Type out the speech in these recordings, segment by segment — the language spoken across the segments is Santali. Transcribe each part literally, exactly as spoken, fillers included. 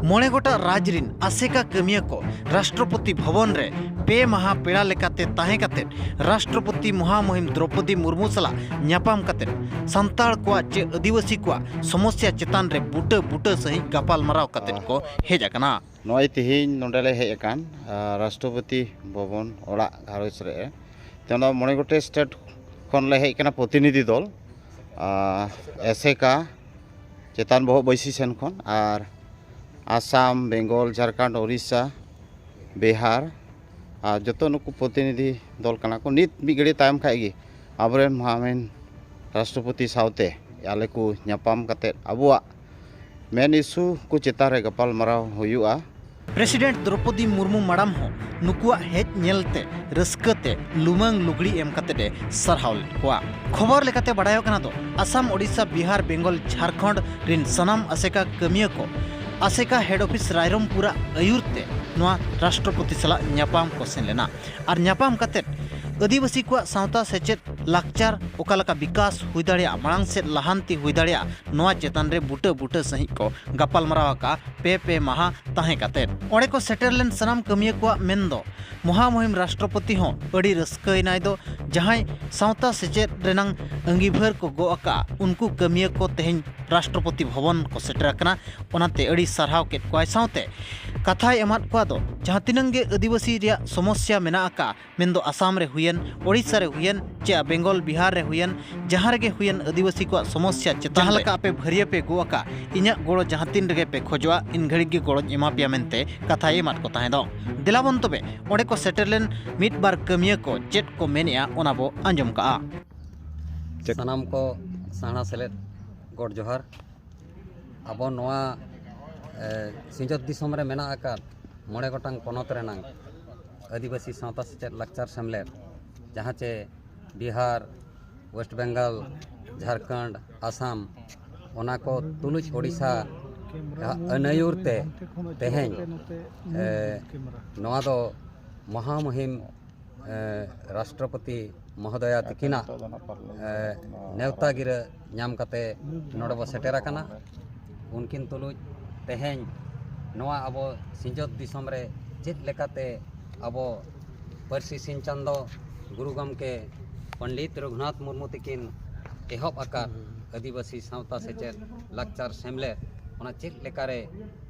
ᱢᱚᱬᱮ ᱜᱚᱴᱟᱝ ᱨᱟᱡᱽ ᱨᱤᱱ ᱟᱥᱮᱠᱟ ᱠᱟᱹᱢᱤᱭᱟᱹ ᱠᱚ ᱨᱟᱥᱴᱨᱚᱯᱚᱛᱤ ᱵᱷᱚᱵᱚᱱ ᱨᱮ ᱯᱮ ᱢᱟᱦᱟ ᱯᱮᱲᱟ ᱞᱮᱠᱟᱛᱮ ᱛᱟᱦᱮᱸ ᱠᱟᱛᱮ ᱨᱟᱥᱴᱨᱚᱯᱚᱛᱤ ᱢᱚᱦᱟᱢᱩᱦᱤᱢ ᱫᱨᱚᱯᱚᱫᱤ ᱢᱩᱨᱢᱩ ᱥᱟᱞᱟᱜ ᱧᱟᱯᱟᱢ ᱠᱟᱛᱮ ᱥᱟᱱᱛᱟᱲ ᱠᱚᱣᱟᱜ ᱪᱮ ᱟᱹᱫᱤᱵᱟᱹᱥᱤ ᱠᱚᱣᱟᱜ ᱥᱚᱢᱚᱥᱭᱟ ᱪᱮᱛᱟᱱ ᱨᱮ ᱵᱩᱴᱟᱹ ᱵᱩᱴᱟᱹ ᱥᱟᱺᱦᱤᱡ ᱜᱟᱯᱟᱞ ᱢᱟᱨᱟᱣ ᱠᱟᱛᱮ ᱠᱚ ᱦᱮᱡ ᱟᱠᱟᱱᱟ᱾ ᱱᱚᱜᱼᱚᱭ ᱛᱮᱦᱮᱧ ᱱᱚᱰᱮ ᱞᱮ ᱦᱮᱡ ᱟᱠᱟᱱ, ᱟ, ᱨᱟᱥᱴᱨᱚᱯᱚᱛᱤ ᱵᱷᱚᱵᱚᱱ ᱚᱲᱟᱜ ᱜᱷᱟᱨᱚᱸᱡᱽ ᱨᱮ᱾ ᱛᱮᱦᱮᱧ ᱫᱚ ᱢᱚᱬᱮ ᱜᱚᱴᱮᱡ ᱥᱴᱮᱴ ᱠᱷᱚᱱ ᱞᱮ ᱦᱮᱡ ᱟᱠᱟᱱᱟ ᱯᱨᱚᱛᱤᱱᱤᱫᱷᱤ ᱫᱚᱞ, ᱟ, ᱮᱥᱮᱠᱟ ᱪᱮᱛᱟᱱ ᱵᱚᱦᱚᱜ ᱵᱟᱹᱭᱥᱤ ᱥᱮᱱ ᱠᱷᱚᱱ, ᱟᱨ ᱟᱥᱟᱢ, ᱵᱮᱝᱜᱚᱞ, ᱡᱷᱟᱲᱠᱷᱚᱸᱰ, ᱳᱰᱤᱥᱟ, ᱵᱤᱦᱟᱨ, ᱟᱨ ᱡᱚᱛᱚ ᱱᱩᱠᱩ ᱯᱨᱚᱛᱤᱱᱤᱫᱷᱤ ᱫᱚᱞ ᱠᱟᱱᱟ ᱠᱚ᱾ ᱱᱤᱛ ᱢᱤᱫ ᱜᱷᱟᱹᱲᱤ ᱛᱟᱭᱚᱢ ᱠᱷᱟᱡ ᱜᱮ ᱟᱵᱚᱨᱮᱱ ᱢᱚᱦᱟᱢᱤᱱ ᱨᱟᱥᱴᱨᱚᱯᱚᱛᱤ ᱥᱟᱶᱛᱮ ᱟᱞᱮ ᱠᱚ ᱧᱟᱯᱟᱢ ᱠᱟᱛᱮ ᱟᱵᱚᱣᱟᱜ ᱢᱮᱱ ᱤᱥᱩ ᱠᱚ ᱪᱮᱛᱟᱱ ᱨᱮ ᱜᱟᱯᱟᱞ ᱢᱟᱨᱟᱣ ᱦᱩᱭᱩᱜᱼᱟ᱾ ᱯᱨᱮᱥᱤᱰᱮᱱᱴ ᱫᱨᱚᱯᱚᱫᱤ ᱢᱩᱨᱢᱩ ᱢᱟᱲᱟᱢ ᱦᱚᱸ ᱱᱩᱠᱩᱣᱟᱜ ᱦᱮᱡ ᱧᱮᱞᱛᱮ ᱨᱟᱹᱥᱠᱟᱹ ᱛᱮ ᱞᱩᱢᱟᱹᱝ ᱞᱩᱜᱽᱲᱤ ᱮᱢ ᱠᱟᱛᱮ ᱮ ᱥᱟᱨᱦᱟᱣ ᱞᱮᱫ ᱠᱚᱣᱟ᱾ ᱠᱷᱚᱵᱚᱨ ᱞᱮᱠᱟᱛᱮ ᱵᱟᱰᱟᱭᱚᱜ ᱠᱟᱱᱟ ᱫᱚ ᱟᱥᱟᱢ, ᱳᱰᱤᱥᱟ, ᱵᱤᱦᱟᱨ, ᱵᱮᱝᱜᱚᱞ, ᱡᱷᱟᱲᱠᱷᱚᱸᱰ ᱨᱤᱱ ᱥᱟᱱᱟᱢ ᱟᱥᱮᱠᱟ ᱠᱟᱹᱢᱤᱭᱟᱹ ᱠᱚ ᱟᱥᱮᱠᱟ ᱦᱮᱰ ᱚᱯᱷᱤᱥ ᱨᱟᱭᱨᱚᱝᱯᱩᱨᱟᱜ ᱟᱹᱭᱩᱨ ᱛᱮ ᱱᱚᱣᱟ ᱨᱟᱥᱴᱨᱚᱯᱚᱛᱤ ᱥᱟᱞᱟᱜ ᱧᱟᱯᱟᱢ ᱠᱚ ᱥᱮᱱ ᱞᱮᱱᱟ᱾ ᱟᱨ ᱧᱟᱯᱟᱢ ᱠᱟᱛᱮ ᱟᱹᱫᱤᱵᱟᱹᱥᱤ ᱠᱚᱣᱟᱜ ᱥᱟᱶᱛᱟ ᱥᱮᱪᱮᱫ ᱞᱟᱠᱪᱟᱨ ᱚᱠᱟ ᱞᱮᱠᱟ ᱵᱤᱠᱟᱥ ᱦᱩᱭ ᱫᱟᱲᱮᱭᱟᱜᱼᱟ, ᱢᱟᱲᱟᱝ ᱥᱮᱫ ᱞᱟᱦᱟᱱᱛᱤ ᱦᱩᱭ ᱫᱟᱲᱮᱭᱟᱜᱼᱟ, ᱱᱚᱣᱟ ᱪᱮᱛᱟᱱ ᱨᱮ ᱵᱩᱴᱟᱹ ᱵᱩᱴᱟᱹ ᱥᱟᱺᱦᱤᱡ ᱠᱚ ᱜᱟᱯᱟᱞᱢᱟᱨᱟᱣ ᱟᱠᱟᱫᱼᱟ ᱯᱮ ᱯᱮ ᱢᱟᱦᱟ ᱛᱟᱦᱮᱸ ᱠᱟᱛᱮ᱾ ᱚᱸᱰᱮ ᱠᱚ ᱥᱮᱴᱮᱨ ᱞᱮᱱ ᱥᱟᱱᱟᱢ ᱠᱟᱹᱢᱤᱭᱟᱹ ᱠᱚᱣᱟᱜ ᱢᱮᱱ ᱫᱚ ᱢᱚᱦᱟᱢᱩᱦᱤᱢ ᱨᱟᱥᱴᱨᱚᱯᱚᱛᱤ ᱦᱚᱸ ᱟᱹᱰᱤ ᱨᱟᱹᱥᱠᱟᱹᱭᱮᱱᱟᱭ ᱫᱚ, ᱡᱟᱦᱟᱸᱭ ᱥᱟᱶᱛᱟ ᱥᱮᱪᱮᱫ ᱨᱮᱱᱟᱝ ᱟᱺᱜᱤᱵᱷᱟᱹᱨ ᱠᱚ ᱜᱚᱜ ᱟᱠᱟᱫᱼᱟ, ᱩᱱᱠᱩ ᱠᱟᱹᱢᱤᱭᱟᱹ ᱠᱚ ᱛᱮᱦᱮᱧ ᱨᱟᱥᱴᱨᱚᱯᱚᱛᱤ ᱵᱷᱚᱵᱚᱱ ᱠᱚ ᱥᱮᱴᱮᱨ ᱟᱠᱟᱱᱟ᱾ ᱚᱱᱟᱛᱮ ᱟᱹᱰᱤ ᱥᱟᱨᱦᱟᱣ ᱠᱮᱫ ᱠᱚᱣᱟᱭ᱾ ᱥᱟᱶᱛᱮ ᱠᱟᱛᱷᱟᱭ ᱮᱢᱟᱫ ᱠᱚᱣᱟ ᱫᱚ ᱡᱟᱦᱟᱸ ᱛᱤᱱᱟᱹᱝ ᱜᱮ ᱟᱹᱫᱤᱵᱟᱹᱥᱤ ᱨᱮᱭᱟᱜ ᱥᱚᱢᱚᱥᱭᱟ ᱢᱮᱱᱟᱜ ᱟᱠᱟᱫᱼᱟ, ᱢᱮᱱᱫᱚ ᱟᱥᱟᱢ ᱨᱮ ᱦᱩᱭᱮᱱ, ᱳᱰᱤᱥᱟ ᱨᱮ ᱦᱩᱭᱮᱱ, ᱪᱮ ᱵᱮᱝᱜᱚᱞ, ᱵᱤᱦᱟᱨ ᱨᱮ ᱦᱩᱭᱮᱱ, ᱡᱟᱦᱟᱸ ᱨᱮᱜᱮ ᱦᱩᱭᱮᱱ, ᱟᱹᱫᱤᱵᱟᱹᱥᱤ ᱠᱚᱣᱟᱜ ᱥᱚᱢᱚᱥᱭᱟ ᱪᱮᱛᱟᱱ ᱡᱟᱦᱟᱸ ᱨᱮ ᱞᱮᱠᱟ ᱟᱯᱮ ᱵᱷᱟᱹᱨᱭᱟᱹ ᱯᱮ ᱜᱚᱜ ᱟᱠᱟᱫ, ᱤᱧᱟᱹᱜ ᱜᱚᱲᱚ ᱡᱟᱦᱟᱸ ᱛᱤᱱ ᱨᱮᱜᱮ ᱯᱮ ᱠᱷᱚᱡᱚᱜᱼᱟ, ᱤᱱ ᱜᱷᱟᱹᱲᱤᱡ ᱜᱮ ᱜᱚᱲᱚᱧ ᱮᱢᱟ ᱯᱮᱭᱟ ᱢᱮᱱᱛᱮ ᱠᱟᱛᱷᱟᱭ ᱮᱢᱟᱫ ᱠᱚ ᱛᱟᱦᱮᱸ ᱫᱚ᱾ ᱫᱮᱞᱟ ᱵᱚᱱ ᱛᱚᱵᱮ ᱚᱸᱰᱮ ᱠᱚ ᱥᱮᱴᱮᱨ ᱞᱮᱱ ᱢᱤᱫ ᱵᱟᱨ ᱠᱟᱹᱢᱤᱭᱟᱹ ᱠᱚ ᱪᱮᱫ ᱠᱚ ᱢᱮᱱᱮᱜᱼᱟ, ᱚᱱᱟ ᱵᱚ ᱟᱸᱡᱚᱢ ᱠᱟᱜᱼᱟ᱾ ᱪᱮᱫ? ᱥᱟᱱᱟᱢ ᱠᱚ ᱥᱟᱦᱱᱟ ᱥᱮᱞᱮᱫ ᱜᱚᱰ ᱡᱚᱦᱟᱨ᱾ ᱟᱵᱚ ᱱᱚᱣᱟ, ᱮ, ᱥᱤᱧᱚᱛ ᱫᱤᱥᱚᱢ ᱨᱮ ᱢᱮᱱᱟᱜ ᱟᱠᱟᱫ ᱢᱚᱬᱮ ᱜᱚᱴᱟᱝ ᱯᱚᱱᱚᱛ ᱨᱮᱱᱟᱝ ᱟᱹᱫᱤᱵᱟᱹᱥᱤ ᱥᱟᱶᱛᱟ ᱥᱮᱪᱮᱫ ᱞᱟᱠᱪᱟᱨ ᱥᱮᱢᱞᱮᱫ, ᱡᱟᱦᱟᱸ ᱪᱮ ᱵᱤᱦᱟᱨ, ᱳᱭᱮᱥᱴ ᱵᱮᱝᱜᱚᱞ, ᱡᱷᱟᱲᱠᱷᱚᱸᱰ, ᱟᱥᱟᱢ, ᱚᱱᱟ ᱠᱚ ᱛᱩᱞᱩᱡ ᱳᱰᱤᱥᱟ ᱟᱹᱱᱟᱹᱭᱩᱨ ᱛᱮ ᱛᱮᱦᱮᱧ, ᱮ, ᱱᱚᱣᱟ ᱫᱚ ᱢᱚᱦᱟᱢᱩᱦᱤᱢ, ᱮ, ᱨᱟᱥᱴᱨᱚᱯᱚᱛᱤ ᱢᱚᱦᱳᱫᱚᱭᱟ ᱛᱤᱠᱤᱱᱟᱜ, ᱮ, ᱱᱮᱣᱛᱟ ᱜᱤᱨᱟᱹ ᱧᱟᱢ ᱠᱟᱛᱮ ᱱᱚᱰᱮ ᱵᱚ ᱥᱮᱴᱮᱨ ᱟᱠᱟᱱᱟ᱾ ᱩᱱᱠᱤᱱ ᱛᱩᱞᱩᱡ ᱛᱮᱦᱮᱧ ᱱᱚᱣᱟ ᱟᱵᱚ ᱥᱤᱧᱚᱛ ᱫᱤᱥᱚᱢ ᱨᱮ ᱪᱮᱫ ᱞᱮᱠᱟᱛᱮ ᱟᱵᱚ ᱯᱟᱹᱨᱥᱤ ᱥᱤᱧ ᱪᱟᱸᱫᱚ ᱜᱩᱨᱩ ᱜᱚᱢᱠᱮ ᱯᱚᱱᱰᱤᱛ ᱨᱚᱜᱷᱩᱱᱟᱛᱷ ᱢᱩᱨᱢᱩ ᱛᱟᱹᱠᱤᱱ ᱮᱦᱚᱵ ᱟᱠᱟᱫ ᱟᱹᱫᱤᱵᱟᱹᱥᱤ ᱥᱟᱶᱛᱟ ᱥᱮᱪᱮᱫ ᱞᱟᱠᱪᱟᱨ ᱥᱮᱢᱞᱮᱫ, ᱚᱱᱟ ᱪᱮᱫ ᱞᱮᱠᱟᱨᱮ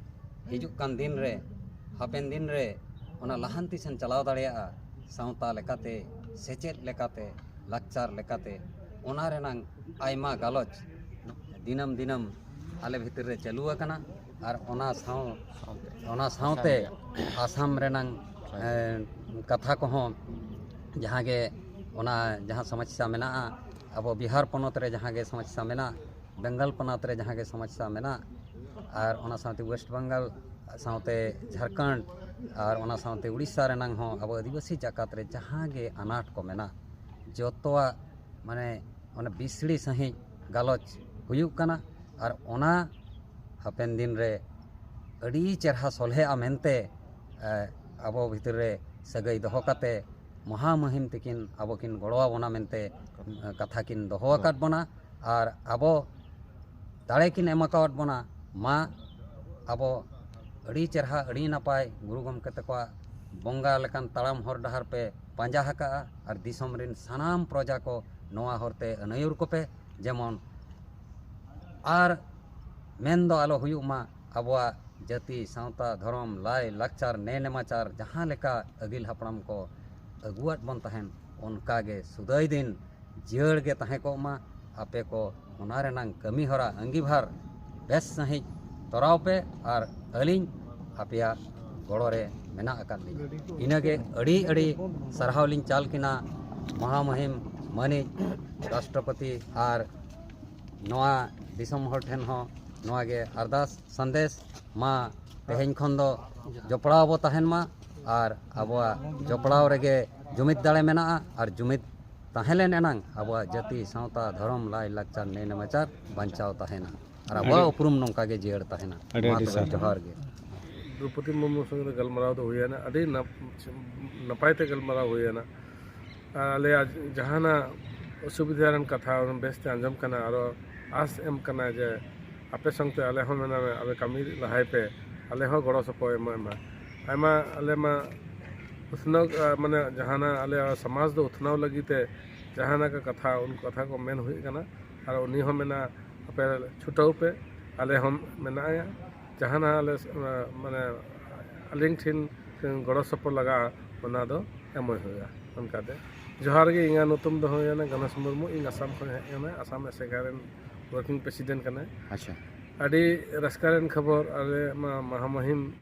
ᱦᱤᱡᱩᱜ ᱠᱟᱱ ᱫᱤᱱ ᱨᱮ, ᱦᱟᱯᱮᱱ ᱫᱤᱱ ᱨᱮ ᱚᱱᱟ ᱞᱟᱦᱟᱱᱛᱤ ᱥᱮᱱ ᱪᱟᱞᱟᱣ ᱫᱟᱲᱮᱭᱟᱜᱼᱟ, ᱥᱟᱶᱛᱟ ᱞᱮᱠᱟᱛᱮ, ᱥᱮᱪᱮᱫ ᱞᱮᱠᱟᱛᱮ, ᱞᱟᱠᱪᱟᱨ ᱞᱮᱠᱟᱛᱮ, ᱚᱱᱟ ᱨᱮᱱᱟᱝ ᱟᱭᱢᱟ ᱜᱟᱞᱚᱪ ᱫᱤᱱᱟᱹᱢ ᱫᱤᱱᱟᱹᱢ ᱟᱞᱮ ᱵᱷᱤᱛᱤᱨ ᱨᱮ ᱪᱟᱹᱞᱩ ᱟᱠᱟᱱᱟ᱾ ᱟᱨ ᱚᱱᱟ ᱥᱟᱶ, ᱚᱱᱟ ᱥᱟᱶᱛᱮ ᱟᱥᱟᱢ ᱨᱮᱱᱟᱝ, ᱮᱸ, ᱠᱟᱛᱷᱟ ᱠᱚᱦᱚᱸ, ᱡᱟᱦᱟᱸ ᱜᱮ ᱚᱱᱟ ᱡᱟᱦᱟᱸ ᱥᱚᱢᱚᱥᱥᱟ ᱢᱮᱱᱟᱜᱼᱟ, ᱟᱵᱚ ᱵᱤᱦᱟᱨ ᱯᱚᱱᱚᱛ ᱨᱮ ᱡᱟᱦᱟᱸ ᱜᱮ ᱥᱚᱢᱚᱥᱥᱟ ᱢᱮᱱᱟᱜ, ᱵᱮᱝᱜᱟᱞ ᱯᱚᱱᱚᱛ ᱨᱮ ᱡᱟᱦᱟᱸ ᱜᱮ ᱥᱚᱢᱚᱥᱥᱟ ᱢᱮᱱᱟᱜ, ᱟᱨ ᱚᱱᱟ ᱥᱟᱶᱛᱮ ᱳᱭᱮᱥᱴ ᱵᱮᱝᱜᱟᱞ, ᱥᱟᱶᱛᱮ ᱡᱷᱟᱲᱠᱷᱚᱸᱰ, ᱟᱨ ᱚᱱᱟ ᱥᱟᱶᱛᱮ ᱩᱲᱤᱥᱥᱟ ᱨᱮᱱᱟᱝ ᱦᱚᱸ ᱟᱵᱚ ᱟᱹᱫᱤᱵᱟᱹᱥᱤ ᱡᱟᱠᱟᱛ ᱨᱮ ᱡᱟᱦᱟᱸ ᱜᱮ ᱟᱱᱟᱴ ᱠᱚ ᱢᱮᱱᱟᱜ, ᱡᱚᱛᱚᱣᱟᱜ ᱢᱟᱱᱮ ᱚᱱᱟ ᱵᱤᱥᱲᱤ ᱥᱟᱺᱦᱤᱡ ᱜᱟᱞᱚᱪ ᱦᱩᱭᱩᱜ ᱠᱟᱱᱟ᱾ ᱟᱨ ᱚᱱᱟ ᱦᱟᱯᱮᱱ ᱫᱤᱱ ᱨᱮ ᱟᱹᱰᱤ ᱪᱮᱨᱦᱟ ᱥᱚᱞᱦᱮᱜᱼᱟ ᱢᱮᱱᱛᱮ, ᱮ, ᱟᱵᱚ ᱵᱷᱤᱛᱤᱨ ᱨᱮ ᱥᱟᱹᱜᱟᱹᱭ ᱫᱚᱦᱚ ᱠᱟᱛᱮ ᱢᱚᱦᱟ ᱢᱩᱦᱤᱢ ᱛᱟᱹᱠᱤᱱ ᱟᱵᱚ ᱠᱤᱱ ᱜᱚᱲᱚ ᱟᱵᱚᱱᱟ ᱢᱮᱱᱛᱮ, ᱮ, ᱠᱟᱛᱷᱟ ᱠᱤᱱ ᱫᱚᱦᱚ ᱟᱠᱟᱫ ᱵᱚᱱᱟ᱾ ᱟᱨ ᱟᱵᱚ ᱫᱟᱲᱮ ᱠᱤᱱ ᱮᱢ ᱟᱠᱟᱣᱟᱫ ᱵᱚᱱᱟ᱾ ᱢᱟ ᱟᱵᱚ ᱟᱹᱰᱤ ᱪᱮᱨᱦᱟ, ᱟᱹᱰᱤ ᱱᱟᱯᱟᱭ ᱜᱩᱨᱩ ᱜᱚᱢᱠᱮ ᱛᱟᱠᱚᱣᱟᱜ ᱵᱚᱸᱜᱟ ᱞᱮᱠᱟᱱ ᱛᱟᱲᱟᱢ ᱦᱚᱨ ᱰᱟᱦᱟᱨ ᱯᱮ ᱯᱟᱸᱡᱟ ᱟᱠᱟᱫᱼᱟ᱾ ᱟᱨ ᱫᱤᱥᱚᱢ ᱨᱮᱱ ᱥᱟᱱᱟᱢ ᱯᱨᱚᱡᱟ ᱠᱚ ᱱᱚᱣᱟ ᱦᱚᱨᱛᱮ ᱟᱹᱱᱟᱹᱭᱩᱨ ᱠᱚᱯᱮ, ᱡᱮᱢᱚᱱ ᱟᱨ ᱢᱮᱱ ᱫᱚ ᱟᱞᱚ ᱦᱩᱭᱩᱜ ᱢᱟ, ᱟᱵᱚᱣᱟᱜ ᱡᱟᱹᱛᱤ, ᱥᱟᱶᱛᱟ, ᱫᱷᱚᱨᱚᱢ, ᱞᱟᱭ, ᱞᱟᱠᱪᱟᱨ, ᱱᱮ ᱱᱮᱢᱟᱪᱟᱨ ᱡᱟᱦᱟᱸ ᱞᱮᱠᱟ ᱟᱹᱜᱤᱞ ᱦᱟᱯᱲᱟᱢ ᱠᱚ ᱟᱹᱜᱩᱣᱟᱫ ᱵᱚᱱ ᱛᱟᱦᱮᱱ, ᱚᱱᱠᱟ ᱜᱮ ᱥᱩᱫᱟᱹᱭ ᱫᱤᱱ ᱡᱤᱭᱟᱹᱲ ᱜᱮ ᱛᱟᱦᱮᱸ ᱠᱚᱜ ᱢᱟ᱾ ᱟᱯᱮ ᱠᱚ ᱚᱱᱟ ᱨᱮᱱᱟᱝ ᱠᱟᱹᱢᱤ ᱦᱚᱨᱟ ᱟᱺᱜᱤᱵᱷᱟᱨ ᱵᱮᱥ ᱥᱟᱺᱦᱤᱡ ᱛᱚᱨᱟᱣ ᱯᱮ, ᱟᱨ ᱟᱹᱞᱤᱧ ᱟᱯᱮᱭᱟᱜ ᱜᱚᱲᱚ ᱨᱮ ᱢᱮᱱᱟᱜ ᱟᱠᱟᱫ ᱞᱤᱧᱟ᱾ ᱤᱱᱟᱹᱜᱮ ᱟᱹᱰᱤ ᱟᱹᱰᱤ ᱥᱟᱨᱦᱟᱣ ᱞᱤᱧ ᱪᱟᱞ ᱠᱤᱱᱟ ᱢᱚᱦᱟᱢᱩᱦᱤᱢ ᱢᱟᱹᱱᱤᱡ ᱨᱟᱥᱴᱨᱚᱯᱚᱛᱤ ᱟᱨ ᱱᱚᱣᱟ ᱫᱤᱥᱚᱢ ᱦᱚᱲ ᱴᱷᱮᱱ ᱦᱚᱸ ᱱᱚᱣᱟ ᱜᱮ ᱟᱨᱫᱟᱥ ᱥᱟᱸᱫᱮᱥ᱾ ᱢᱟ ᱛᱮᱦᱮᱧ ᱠᱷᱚᱱ ᱫᱚ ᱡᱚᱯᱲᱟᱣ ᱵᱚ ᱛᱟᱦᱮᱱ ᱢᱟ, ᱟᱨ ᱟᱵᱚᱣᱟᱜ ᱡᱚᱯᱲᱟᱣ ᱨᱮᱜᱮ ᱡᱩᱢᱤᱫ ᱫᱟᱲᱮ ᱢᱮᱱᱟᱜᱼᱟ, ᱟᱨ ᱡᱩᱢᱤᱫ ᱛᱟᱦᱮᱸ ᱞᱮᱱ ᱮᱱᱟᱝ ᱟᱵᱚᱣᱟᱜ ᱡᱟᱹᱛᱤ, ᱥᱟᱶᱛᱟ, ᱫᱷᱚᱨᱚᱢ, ᱞᱟᱭ, ᱞᱟᱠᱪᱟᱨ, ᱱᱮ ᱱᱮᱢᱟᱪᱟᱨ ᱵᱟᱧᱪᱟᱣ ᱛᱟᱦᱮᱱᱟ, ᱟᱨ ᱟᱵᱚᱣᱟᱜ ᱩᱯᱨᱩᱢ ᱱᱚᱝᱠᱟ ᱜᱮ ᱡᱤᱭᱟᱹᱲ ᱛᱟᱦᱮᱱᱟ᱾ ᱟᱹᱰᱤ ᱢᱟ ᱟᱹᱰᱤ ᱛᱚᱵᱮ ᱥᱟᱨᱦᱟᱣ᱾ ᱡᱚᱦᱟᱨ ᱜᱮ᱾ ᱫᱨᱚᱯᱚᱫᱤ ᱢᱩᱨᱢᱩ ᱥᱚᱸᱜᱮ ᱫᱚ ᱜᱟᱞᱢᱟᱨᱟᱣ ᱫᱚ ᱦᱩᱭᱮᱱᱟ, ᱟᱹᱰᱤ ᱱᱟᱯ-, ᱱᱟᱯᱟᱭ ᱛᱮ ᱜᱟᱞᱢᱟᱨᱟᱣ ᱦᱩᱭᱮᱱᱟ᱾ ᱟᱨ ᱟᱞᱮᱭᱟᱜ ᱡᱟᱦᱟᱱᱟᱜ ᱚᱥᱩᱵᱤᱫᱷᱟ ᱨᱮᱱ ᱠᱟᱛᱷᱟ ᱵᱮᱥᱛᱮ ᱟᱸᱡᱚᱢ ᱠᱟᱱᱟ, ᱟᱨᱚ ᱟᱸᱥ ᱮᱢ ᱠᱟᱱᱟ ᱡᱮ ᱟᱯᱮ ᱥᱟᱶᱛᱮ ᱟᱞᱮ ᱦᱚᱸ ᱢᱮᱱᱟᱜ ᱞᱮ, ᱟᱯᱮ ᱠᱟᱹᱢᱤ ᱞᱟᱦᱟᱭ ᱯᱮ᱾ ᱟᱞᱮ ᱦᱚᱸ ᱜᱚᱲᱚ ᱥᱚᱯᱚᱦᱚᱫ ᱮᱢᱟ ᱮᱢᱟ ᱟᱭᱢᱟ ᱟᱞᱮ ᱢᱟ ᱩᱛᱱᱟᱹᱣ ᱢᱟᱱᱮ ᱡᱟᱦᱟᱱᱟᱜ ᱟᱞᱮ ᱥᱚᱢᱟᱡᱽ ᱫᱚ ᱩᱛᱱᱟᱹᱣ ᱞᱟᱹᱜᱤᱫ ᱛᱮ ᱡᱟᱦᱟᱱᱟᱜ ᱠᱟᱛᱷᱟ ᱩᱱᱠᱩ ᱠᱟᱛᱷᱟ ᱠᱚ ᱢᱮᱱ ᱦᱩᱭᱩᱜ ᱠᱟᱱᱟ᱾ ᱟᱨ ᱩᱱᱤ ᱦᱚᱸ ᱢᱮᱱᱟ ᱟᱯᱮ ᱪᱷᱩᱴᱟᱹᱣ ᱯᱮ, ᱟᱞᱮ ᱦᱚᱸ ᱢᱮᱱᱟᱜᱼᱟ ᱡᱟᱦᱟᱱᱟᱜ ᱟᱞᱮ ᱢᱟᱱᱮ ᱟᱹᱞᱤᱧ ᱴᱷᱮᱱ ᱜᱚᱲᱚ ᱥᱚᱯᱚᱦᱚᱫ ᱞᱟᱜᱟᱜᱼᱟ ᱚᱱᱟ ᱫᱚ ᱮᱢᱚᱜ ᱦᱩᱭᱩᱜᱼᱟ᱾ ᱚᱱᱠᱟᱛᱮ ᱡᱚᱦᱟᱨ ᱜᱮ, ᱤᱧᱟᱹᱜ ᱧᱩᱛᱩᱢ ᱫᱚ ᱦᱩᱭᱱᱟ ᱜᱚᱱᱮᱥ ᱢᱩᱨᱢᱩ, ᱤᱧ ᱟᱥᱟᱢ ᱠᱷᱚᱱ ᱦᱮᱡ ᱟᱠᱟᱱᱟ, ᱟᱥᱟᱢ ᱮᱥᱮᱠᱟ ᱨᱮᱱ ᱣᱟᱨᱠᱤᱝ ᱯᱨᱮᱥᱤᱰᱮᱱᱴ ᱠᱟᱱᱟᱭ᱾ ᱟᱪᱪᱷᱟ᱾ ᱟᱹᱰᱤ ᱨᱟᱹᱥᱠᱟᱹ ᱨᱮᱱ ᱠᱷᱚᱵᱚᱨ ᱟᱞᱮ ᱢᱟ ᱢᱟᱦᱟ ᱢᱩᱦᱤᱢ